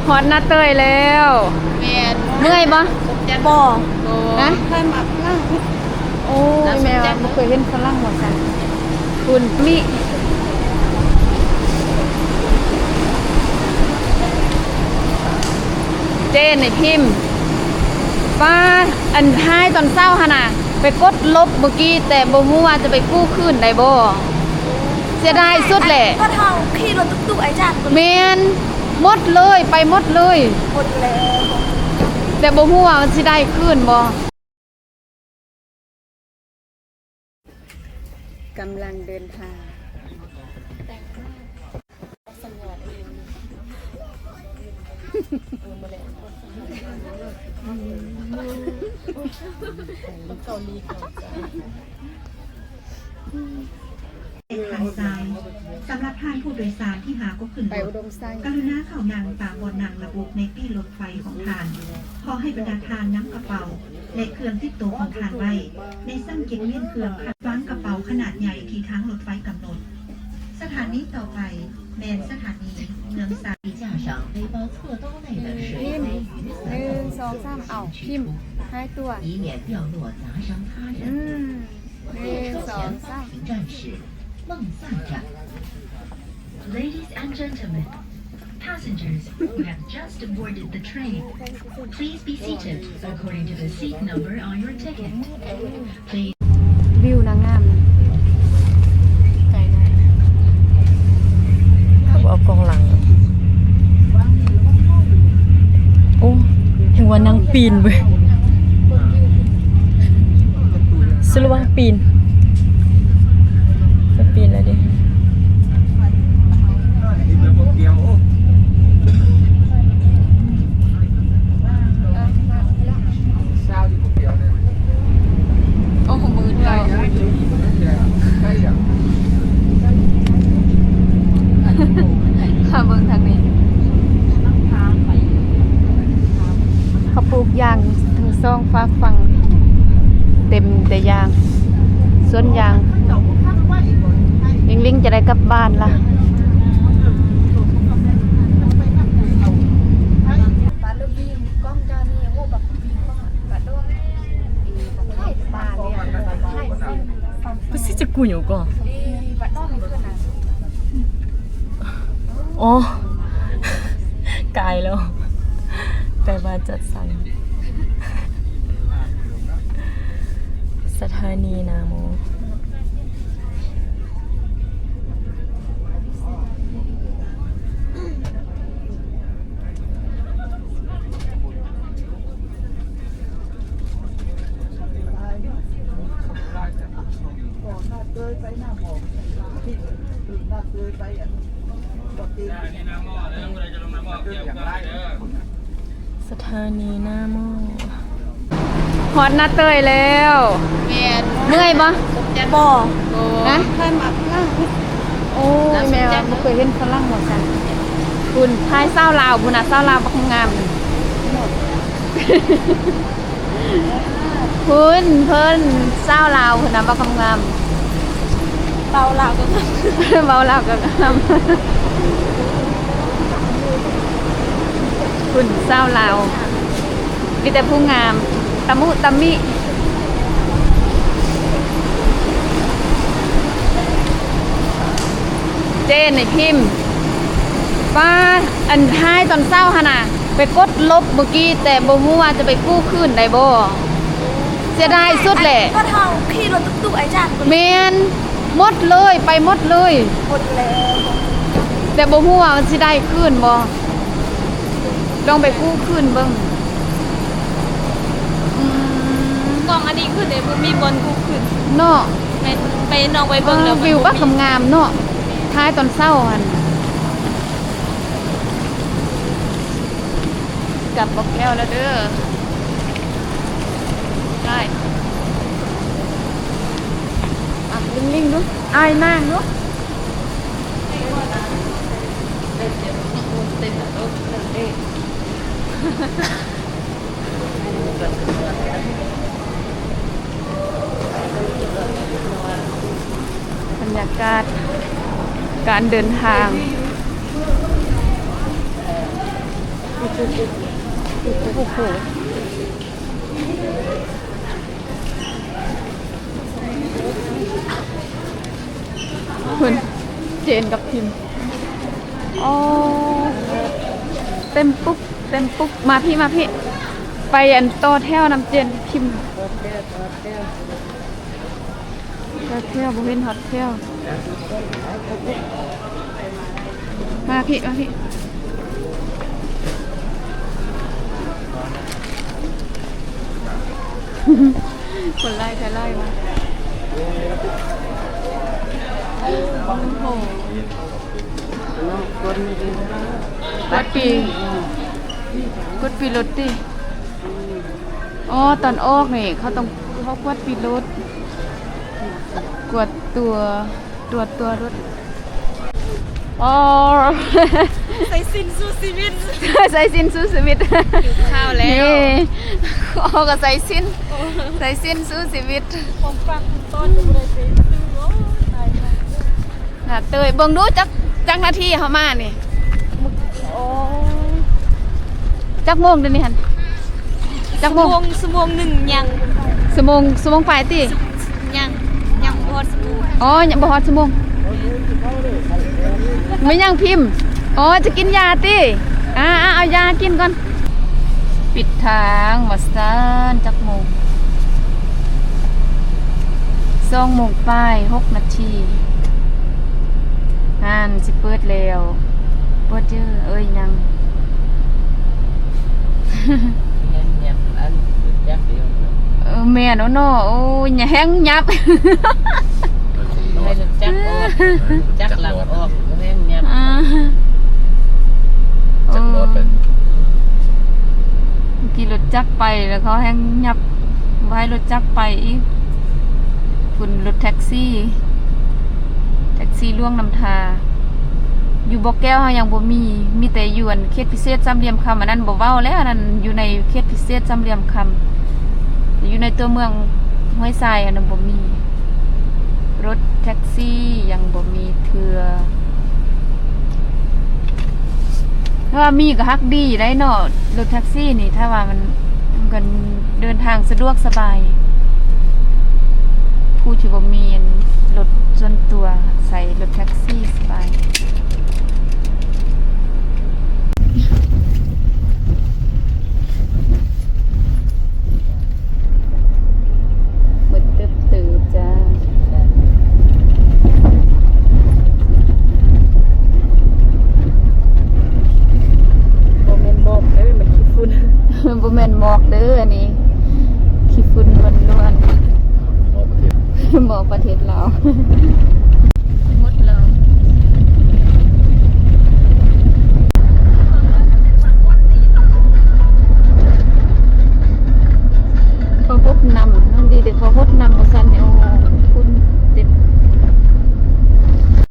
ຮອດນາເຕີຍແລ້ວ. ແມ່ນ. ເມື່ອຍບໍ່? ບໍ່. ຮະ? ໂອ້ຍ ແມ່ວ່າບໍ່ເຄີຍເຫັນຝຣັ່ງວ່າຊັ້ນ. ຄຸນມິ ເຈນ ໄອ້ພິມ ປ້າ ອັນທ້າຍຕອນເຊົ້າຫັ້ນນະ ໄປກົດລົບມື້ກີ້ ແຕ່ບໍ່ຮູ້ວ່າຈະໄປກູ້ຄືນໄດ້ບໍ່. ເສຍດາຍສຸດແຫຼະ. ຕອນເຮົາຂີ່ລົດຕຸກໆ ໄອ້ຈັກ ແມ່ນ ໝົດເລີຍ ໄປໝົດເລີຍ ໝົດແລ້ວ ແຕ່ບໍ່ຮູ້ວ່າມັນຊິໄດ້ຄືນບໍ່. ກຳລັງເດີນທາງ. ເປັນທາງຊ້າຍ. ສຳລັບທ່ານຜູ້ໂດຍສານທີ່ຫາກໍຂຶ້ນລົດ, ກະລຸນາເຂົ້ານັ່ງຕາມບ່ອນນັ່ງລະບຸໃນປີ້ລົດໄຟຂອງທ່ານ. ຂໍໃຫ້ບັນດາທ່ານນຳກະເປົາ ແລະ ເຄື່ອງຕິດໂຕຂອງທ່ານໄວ້ໃນຊັ້ນເກັບມ້ຽນເຄື່ອງ. ວາງກະເປົາຂະໜາດໃຫຍ່ທີ່ທາງລົດໄຟກຳນົດ. ສະຖານີຕໍ່ໄປແມ່ນສະຖານີເມືອງສາ. 架上背包侧兜内的水杯、雨伞、 ໜຶ່ງ ສອງ ສາມ ເອົາ ພິມ ຫາຍຕົວ 以免掉落砸伤他人。 ອືມ ໜຶ່ງ ສອງ ສາມ 列车前方停站是孟赛站。 Ladies and gentlemen, passengers who have just boarded the train, please be seated according to the seat number on your ticket. Please. ວິວນາງງາມ ໄກນະ. ເຂົາບໍ່ເອົາກ້ອງຫຼັງ. ໂອ້ ເຫັນວ່ານາງປີນເວີຍ. ສະລະວັງປີນ ໄປປີນແລ້ວເດ້. ໂອ້ໂຫ ມືດເຈົ້າ ຫາເບິ່ງທາງນີ້ ເຂົາປູກຢາງທັງສອງຟາກຝັ່ງ ເຕັມແຕ່ຢາງ ສວນຢາງ. ລິງລິງຈະໄດ້ກັບບ້ານລະ. ປາສາດຈະກຸຍໂອກອ. ອໍ ກາຍແລ້ວ ແປວ່າຈັດສັນ. ສະຖານີນາໂມ. ສະຖານີນາໂມ. ຮອດນາເຕີຍແລ້ວ. ແມ່ນ. ເມື່ອຍບໍ່? ບໍ່. ຮະ? ໂອ້ຍ ແມ່ວ່າບໍ່ເຄີຍເຫັນຝຣັ່ງວ່າຊັ້ນ. ພຸ້ນ ຖ່າຍສາວລາວພຸ້ນນະ ສາວລາວບັກງາມ. ພຸ້ນ ເພິ່ນ ສາວລາວພຸ້ນນະ ບັກງາມໆ. ເບົາລາວກໍງາມ ເບົາລາວກໍງາມ. ພຸ້ນ ສາວລາວ ມີແຕ່ຜູ້ງາມ ຕະມຸຕະມິ. ເຈນ ໄອ້ພິມ ປ້າ ອັນທ້າຍຕອນເຊົ້າຫັ້ນນະ ໄປກົດລົບມື້ກີ້ ແຕ່ບໍ່ຮູ້ວ່າຈະໄປກູ້ຄືນໄດ້ບໍ່. ເສຍດາຍສຸດແຫຼະ. ຕອນເຮົາຂີ່ລົດຕຸກໆ ໄອ້ຈັກ ແມ່ນ ໝົດເລີຍ ໄປໝົດເລີຍ ໝົດແລ້ວ ແຕ່ບໍ່ຮູ້ວ່າມັນຊິໄດ້ຄືນບໍ່. ລອງໄປກູ້ຄືນເບິ່ງ. ອືມ ກ້ອງອັນນີ້ຄືແຕ່ບໍ່ມີບ່ອນກູ້ຄືນເນາະ. ແມ່ນ ໄປ ນ້ອງໄປເບິ່ງແລ້ວ ເອີ ວິວບັກງາມໆເນາະ ທ້າຍຕອນເຊົ້າຫັ້ນ. ກັບບໍ່ແກ້ວແລ້ວເດີ. ໄດ້ ອ່ະ ລິງໆດູ ອ້າຍນາງດູ. ບັນຍາກາດການເດີນທາງ. ໂອ້ໂຫ ເພິ່ນ ເຈນກັບພິມ ອໍ ເຕັມປຸກ ເຕັມປຸກ ມາພີ້ ມາພີ້ ໄປອັນຕໍ່ແຖວນຳເຈນພິມ ຮອດແຖວ ບໍ່ເຫັນຮອດແຖວ ມາພີ້ ມາພີ້ ຄົນຫຼາຍແທ້ຫຼາຍວ່າ ໂອ້ໂຫ ກວດປີ ກວດປີລົດຕິ ອໍ ຕອນອອກນີ້ເຂົາຕ້ອງ ເຂົາກວດປີລົດ ກວດຕົວ ກວດຕົວລົດ ອໍ ໃສ່ສິ້ນສູ້ຊີວິດ ໃສ່ສິ້ນສູ້ຊີວິດ ຫິວເຂົ້າແລ້ວ ເອີ ອໍ ກໍໃສ່ສິ້ນ ໃສ່ສິ້ນສູ້ຊີວິດ ຂອງຝາກຂອງຕ້ອນກໍບໍ່ໄດ້ໄປຊື້ ໂອ້ຍ ຕາຍແລ້ວ. ໜ້າເຕີຍ ເບິ່ງດູ ຈັກ ຈັກນາທີເຮົາມານີ້ ໂອ້ ຈັກໂມງດຽວນີ້ຫັ້ນ ຈັກໂມງ? ຊົ່ວໂມງ ຊົ່ວໂມງໜຶ່ງຍັງ ຊົ່ວໂມງ ຊົ່ວໂມງປາຍຕິ? ຍັງ ຍັງບໍ່ຮອດຊົ່ວໂມງ ອໍ ຍັງບໍ່ຮອດຊົ່ວໂມງ ແມ່ນຫຍັງພິມ? ອໍ ຈະກິນຢາຕິ? ອາໆ ເອົາຢາກິນກ່ອນ. ປິດທາງວ່າຊັ້ນ ຈັກໂມງ? ສອງໂມງປາຍ ຫົກນາທີ ຮ້ານຊິເປີດແລ້ວ ເປີດເດີ້ ເອີຍ ຍັງ ແຮງຫຍັບອັນ ເອີ ແມ່ນເນາະ ໂອ້ຍ ແຮງຫຍັບ ໃຫ້ລົດຈັກອອກ ຈັກຫຼັງອອກ ແຮງຫຍັບ ອາ ຈັກອອກໄປ ຂີ່ລົດຈັກໄປ ແລ້ວເຂົາແຮ່ງຫຍັບ ບໍ່ໃຫ້ລົດຈັກໄປອີກ ພຸ້ນລົດແທັກຊີ ແທັກຊີຫຼວງນ້ຳທາ ຢູ່ບໍ່ແກ້ວເຮົາຍັງບໍ່ມີ ມີແຕ່ຢູ່ອັນເຂດພິເສດສາມຫຼ່ຽມຄຳ ອັນນັ້ນບໍ່ເວົ້າແລ້ວ ອັນນັ້ນຢູ່ໃນເຂດພິເສດສາມຫຼ່ຽມຄຳ ຢູ່ໃນຕົວເມືອງຫ້ວຍຊາຍ ອັນນັ້ນບໍ່ມີ ລົດແທັກຊີຍັງບໍ່ມີເທື່ອ. ຖ້າວ່າມີກໍຮັກດີໄດ໋ເນາະ ລົດແທັກຊີນີ້ ຖ້າວ່າມັນ ມັນກໍເດີນທາງສະດວກສະບາຍ ຜູ້ທີ່ບໍ່ມີລົດສ່ວນຕົວ ໃຊ້ລົດແທັກຊີສະບາຍ. ໝົດເຕີບເຕີຈ້າ ບໍ່ແມ່ນໝອກເດີ ມັນຂີ້ຝຸ່ນ ບໍ່ແມ່ນໝອກເດີ ອັນນີ້ຂີ້ຝຸ່ນລ້ວນໆ ໝອກປະເທດ ໝອກປະເທດລາວ.